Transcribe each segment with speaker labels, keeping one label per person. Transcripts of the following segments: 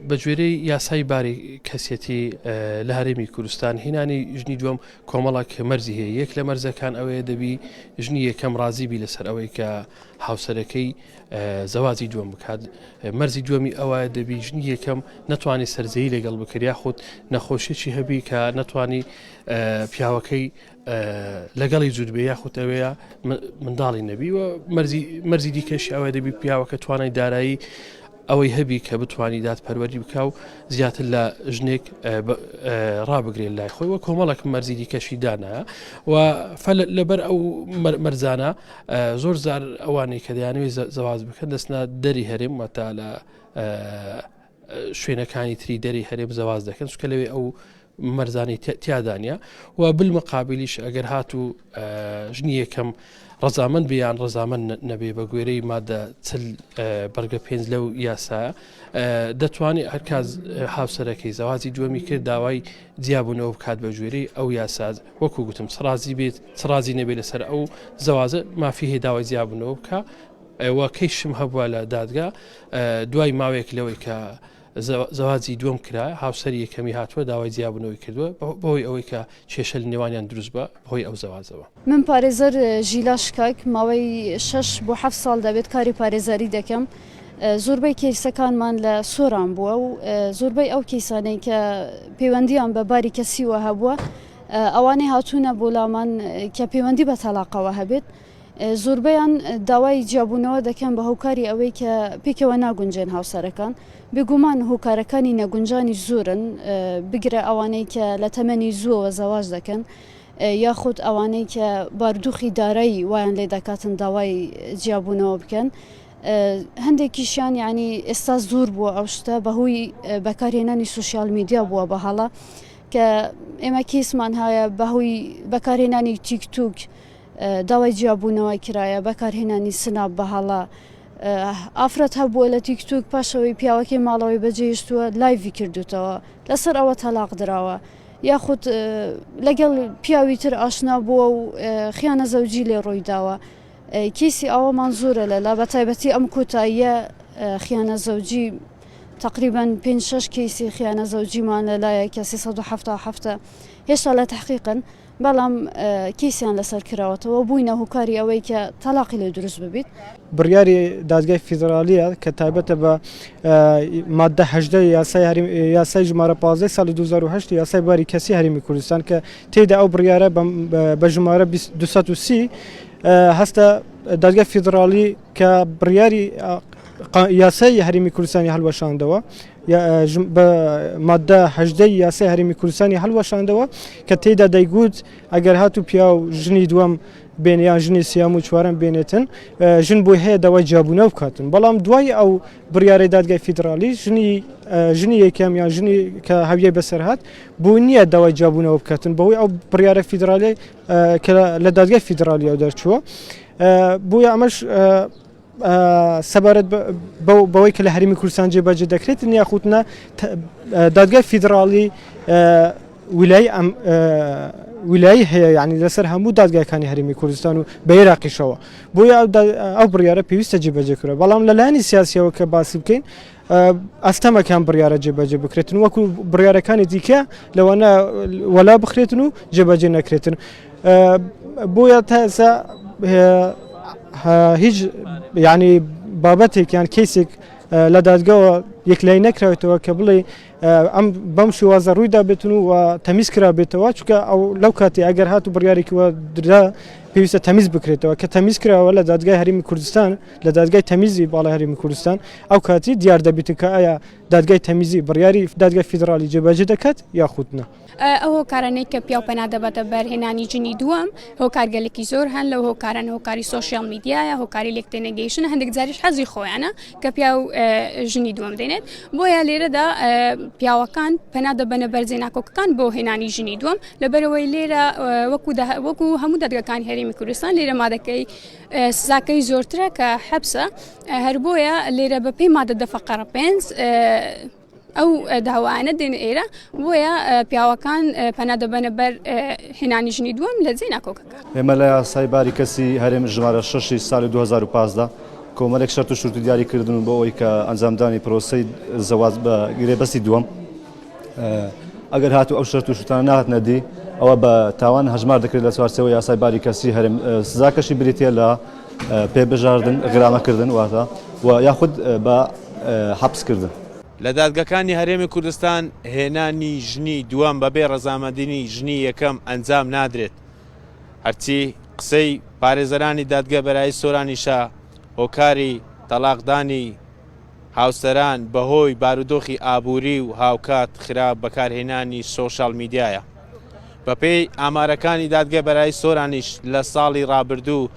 Speaker 1: بە گوێرەی یاسای باری کەسیەتی لە هەرێمی کوردستان هینانی ژنی دووەم کۆمەڵک مەرجی هەیە یەک لە مەرجەکان ئەوەیە دەبی ژنی یەکەم ڕازی بی لەسەر ئەوەی کە هاوسەرەکەی زەواجی دووەم بکات مەرجی دووەمی ئەوە دەبی ژنی یەکەم نەتوانی سەرزەی لەگەڵ بکرد یاخود نەخۆشیی هەبی کە نەتوانی پیاوەکەی لەگەڵی جووت بێ یاخود ئەوەیە منداڵی نەبی و مەرجی دیکەشی ئەوە دەبی پیاوەکە توانای دارایی ئەوەی هەبی کە بتانی دادپەروەری بکە و زیاتر لە ژنێک ڕابگرێت لای خۆی و کۆمەڵک مەرجی دیکەشی دانایە و لەبەر ئەو مەرجانە زۆر زار ئەوانەی کە دەیانەوێت زەواج بکەن دەستنا دەری هەرێم واتە لە شوێنەکانی تری دەری هەرێم زەواز دەکەن چکە لەوێ ئەو مەرزانەی تیادانە و بالمقابلیش ئەگەر هاتوو ژنی یەکەم ڕەزامەند بێ یان ڕەزامەند نەبێ بە گوێرەی مادە چل بەرگە پێنج لەو یاسایە دەتوانێت هەرکات هاوسەرەکەی زەواجی دووەمی کرد داوای جیابوونەوە بکات بە گوێرەی ئەو یاسا وەکو گوتم چ ڕازی بێت چ ڕازی نەبێت لەسەر ئەو زەوازە مافی هەیە داوای جیابوونەوە بکە ئەوە کەیشم هەبووە لە دادگا دوای ماوەیەک لەوەی کە زەواجی دووەم کرا، هاوسەری یەکەمی هاتووە داوای جیابوونەوەی کردووە بەهۆی ئەوەی کە کێشە لە نێوانیان دروست بووە بەهۆی ئەو زەواجەوە.
Speaker 2: من پارێزەر ژیلا شکاک، ماوەی شەش بۆ حەفت ساڵ دەبێت کاری پارێزەری دەکەم، زۆربەی کەیسەکانمان لە سۆران بووە و زۆربەی ئەو کەیسانەی کە پەیوەندییان بە باری کەسیوە هەبووە ئەوانەی هاتوونە بۆ لامان کە پەیوەندی بە تەلاقەوە هەبێت زۆربەیان داوای جیابوونەوە دەکەن بە هۆکاری ئەوەی کە پێکەوە ناگونجێن هاوسەرەکان، بێگومان هۆکارەکانی نەگونجانیش زۆرن، بگرە ئەوانەی کە لە تەمەنی زووەوە زەواج دەکەن یاخود ئەوانەی کە باردوخی دارایی وایان لێ دەکاتن داوای جیابوونەوە بکەن. هەندێکیشیان یعنی ئێستا زۆر بووە ئەو شتە بەهۆی بەکارهێنانی سوسیال میدیا بووە بە هەڵە کە ئێمە کەیسمان هەیە بەهۆی بەکارهێنانی تیک توک داوای جیابوونەوە کرایە، بەکارهێنانی سناپ بە هەڵە، ئافرەت هەبووە لە تیک توک پاشەوەی پیاوەکەی ماڵەوەی بەجێهێشتووە لایڤی کردوتەوە لەسەر ئەوە تەلاق دراوە یاخود لەگەڵ پیاوی تر ئاشنا بووە و خیانە زەوجی لێ ڕووی داوە کەیسی ئاوامان زۆرە لەلا بە تایبەتی ئەم کۆتاییە خیانە زەوجی تقریبا پێنج شەش کەیسی خیانە زەوجیمان لەلایە کە 377 هێشتا لە تحقیقن بەڵام کەیسیان لەسەر کراوەتەوە و بووینە هۆکاری ئەوەی کە تەلاقی لێ دروست ببیت.
Speaker 3: بڕیاری دادگای فیدراڵیە کە تایبەتە بە مادە 18 یاسای هەرێم یاسای ژمارە 15 ساڵی 2008 یاسای باری کەسی هەرێمی کوردستان کە تێیدا ئەو بڕیارە بە ژمارە 230 هەستە دادگای فیدراڵی کە بڕیاری یاسای هەرێمی کوردستانی هەڵوەشاندەوە بە مادە 18 یاسای هەرێمی کوردستانی هەڵوەشاندەوە کە تێیدا دەیگوت ئەگەر هاتوو پیاو ژنی دووەم بێن یان ژنی سیام و چوارەم بێنێتن ژن بۆی هەیە داوای جیابوونەوە بکاتن بەڵام دوای ئەو بڕیارەی دادگای فیدراڵی ژنی ژنی یەکەم یان ژنی کە هەویەی بەسەر هات بۆ نییە داوای جیابوونەوە بکاتن بەهۆی ئەو بڕیارە فیدراڵی کە لە دادگای فیدراڵیەوە دەرچووە بۆیە ئەمەش سەبارەت بەوەی کە لە هەرێمی کوردستان جێبەجێ دەکرێتن یاخود نا دادگای فیدراڵی ویلایی ئەم ویلایی هەیە یعنی لەسەر هەموو دادگاکانی هەرێمی کوردستان و بە عێراقیشەوە بۆیە ئەو بڕیارە پێویستە جێبەجێ کرا بەڵام لەلایەنی سیاسیەوە کە باسی بکەین ئەستەمەکان بڕیارە جێبەجێ بکرێتن وەکو بڕیارەکانی دیکە لەوانە وەلا بخرێتن و جێبەجێ نەکرێتن بۆیە تا ئێستا هیچ ینی بابەتێک یان کەیسێک لە دادگەوە یەکلای نەکراوێتەوە کە بڵێ ئەم بەم شێوازە ڕوویدا بێتن و تەمیز کرابێتەوە چونکە ئەو لەو کاتی ئەگەر هاتو بڕیارێکی وە درا پێویستە تەمیز بکرێتەوە کە تەمیز کراوە لە دادگای هەرێمی کوردستان لە دادگای تەمیزی باڵای هەرێمی کوردستان ئەو کاتی دیار دەبێت کە ئایا دادگای تەمیزی بڕیاری دادگای فیدراڵی جێبەجێ دەکات یاخود نا.
Speaker 4: ئەو هۆکارانەی کە پیاو پەنا دەباتە بەر هێنانی ژنی دووەم هۆکارگەلێکی زۆر هەن لەو هۆکارانە هۆکاری سۆشیال میدیایە هۆکاری لێک تێنەگەیشتن هەندێک جاریش حەزی خۆیانە کە پیاو ژنی دووەم دێنێت بۆیە لێرەدا پیاوەکان پەنا دەبەنە بەر جێناکۆکەکان بۆ هێنانی ژنی دووەم لەبەرەوەی لێرە وەکو وەکو هەموو دادگەکانی هەرێمی کوردستان لێرە مادەکەی سزاکەی زۆرترە کە حەبسە هەر بۆیە لێرە بەپێی مادە دەفەقەڕە پێنج ئەو داوایانە دێنە ئێرە بۆیە پیاوەکان پەنا دەبەنە بەر هێنانی ژنی دووەم لە جێ ناکۆکەکە.
Speaker 5: ئێمە لە یاسای باری کەسی هەرێم ژمارە شەشی ساڵی 2015. کۆمەلێک شەرت و شورتی دیاری کردن بۆ ئەوەی کە ئەنجامدانی پرۆسەی زەواج بە گرێبەستی دووەم ئەگەر هاتوو ئەو شەرت و شورتانە نەهاتنە دی ئەوە بە تاوان هەژمار دەکرێت لە چوارچێوە یاسای باری کەسی هەرێم سزاکەشی بریتە لە پێبژاردن غرامەکردن واتە و یاخود بە حەپسکردن.
Speaker 6: لە دادگەکانی هەرێمی کوردستان هێنانی ژنی دووەم بەبێ ڕەزامەندیی ژنی یەکەم ئەنجام نادرێت. هەرچی قسەی پارێزەرانی دادگای بەرایی سۆرانیشە هۆکاری تەڵاقدانی هاوسەران بەهۆی بارودۆخی ئابووری و هاوکات خراپ بەکارهێنانی سۆشیال میدیایە. بەپێی ئامارەکانی دادگای بەرایی سۆرانیش لە ساڵی ڕابردوو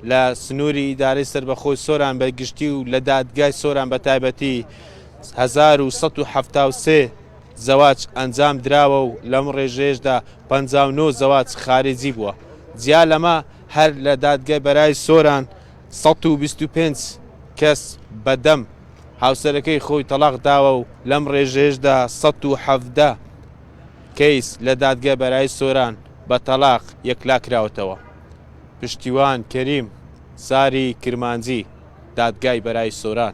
Speaker 6: لە سنووری ئیدارەی سەربەخۆی سۆران بە گشتی و لە دادگای سۆران بە تایبەتی 1173 زەواج ئەنجام دراوە و لەم ڕێژەیەشدا 59 زەواج خارجی بووە. جیا لەمە هەر لە دادگای بەرای سۆران 125 کەس بە دەم هاوسەرەکەی خۆی تەڵاق داوە و لەم ڕێژەیەشدا 117 کەیس لە دادگای بەرای سۆران بە تەڵاق یەکلا کراوەتەوە. پشتیوان کەریم، ساری کرمانجی، دادگای بەرای سۆران.